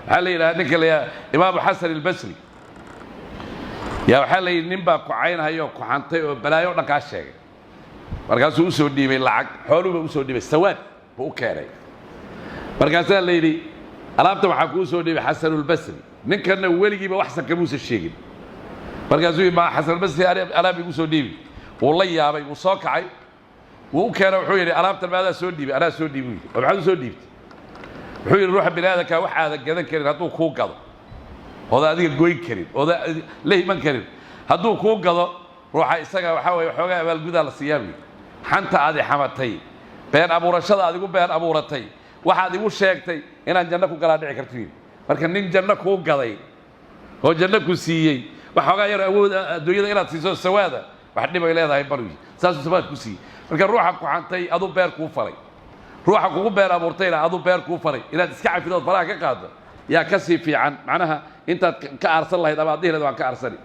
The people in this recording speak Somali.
Waxaa la yidhaha ninka la yidhaha Imaamu Xasan Albasri yaa waxaa la yidhi nin baa ku caynhayo, ku xantay oo balaayo o dhan kaa sheegay. Markaasuu usoo dhiibay lacag, xooluuba usoo dhiibay, sawaad buu u keenay. Markaasaa la yidhi, alaabta waxaa kuu soo dhiibay Xasanulbasri, ninkanna weligiiba waxsan kamuusa sheegin. Markaasuu yidhi, ma Xasanulbasri alaab igu soo dhiibi? Wuu la yaabay, wuu soo kacay, wuu u keenay. Wuxuu yidhi, alaabtan maadaa soo dhiibay? Anaa soo dhiibi, yidhi. Oo maxaad u soo dhiibtay? Wuxuu yidhi, ruuxa bini aadamkaa wax aadan gadan karin hadduu kuu gado, ooda adiga goyn karin, ooda la iman karin hadduu kuu gado, ruuxa isaga waxaa weye waxoogaa abaalgudaa la siiyaa, buu yidhi. Xanta aad i xamatay, been abuurashada aad igu been abuuratay, waxaad igu sheegtay inaan janno ku galaa dhici karto, yidhi. Marka nin janno kuu gaday oo janno ku siiyey, waxoogaa yar awood adduunyada inaad siiso sawaada wax dhibay leedahay balu yidhi. Saasuu sawaad ku siiyey. Marka ruuxa ku xantay aduu beer kuu falay, ruuxa kugu been abuurtayna aduu beer kuu falay. Inaad iska cafidood faraha ka qaado yaa ka sii fiican, macnaha intaad ka aarsan lahayd ama aad dhihi lahayd waan ka aarsani.